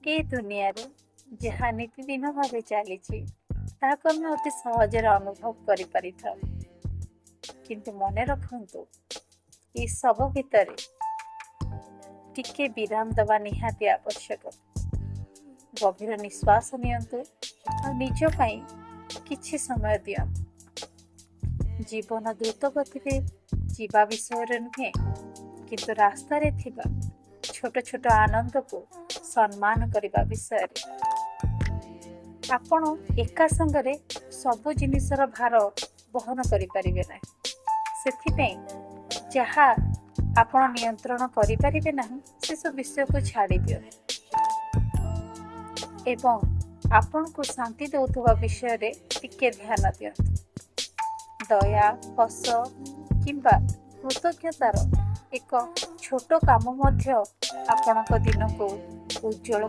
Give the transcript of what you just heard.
ଏ ଦୁନିଆରେ ଯାହା ନିତିଦିନ ଭାବେ ଚାଲିଛି, ତାହାକୁ ଆମେ ଅତି ସହଜରେ ଅନୁଭବ କରିପାରିଥାଉ। କିନ୍ତୁ ମନେ ରଖନ୍ତୁ, ଏସବୁ ଭିତରେ ଟିକେ ବିରାମ ଦେବା ନିହାତି ଆବଶ୍ୟକ। ଗଭୀର ନିଶ୍ୱାସ ନିଅନ୍ତୁ ଆଉ ନିଜ ପାଇଁ କିଛି ସମୟ ଦିଅନ୍ତୁ। ଜୀବନ ଦ୍ରୁତ ଗତିରେ ଯିବା ବିଷୟରେ ନୁହେଁ, କିନ୍ତୁ ରାସ୍ତାରେ ଥିବା ଛୋଟ ଛୋଟ ଆନନ୍ଦକୁ ସମ୍ମାନ କରିବା ବିଷୟରେ। ଆପଣ ଏକା ସାଙ୍ଗରେ ସବୁ ଜିନିଷର ଭାର ବହନ କରିପାରିବେ ନାହିଁ। ସେଥିପାଇଁ ଯାହା ଆପଣ ନିୟନ୍ତ୍ରଣ କରିପାରିବେ ନାହିଁ, ସେସବୁ ବିଷୟକୁ ଛାଡ଼ି ଦିଅନ୍ତୁ ଏବଂ ଆପଣଙ୍କୁ ଶାନ୍ତି ଦେଉଥିବା ବିଷୟରେ ଟିକେ ଧ୍ୟାନ ଦିଅନ୍ତୁ। ଦୟା, ହସ କିମ୍ବା କୃତଜ୍ଞତାର ଏକ ଛୋଟ କାମ ମଧ୍ୟ ଆପଣଙ୍କ ଦିନକୁ ଉଜ୍ଜଳ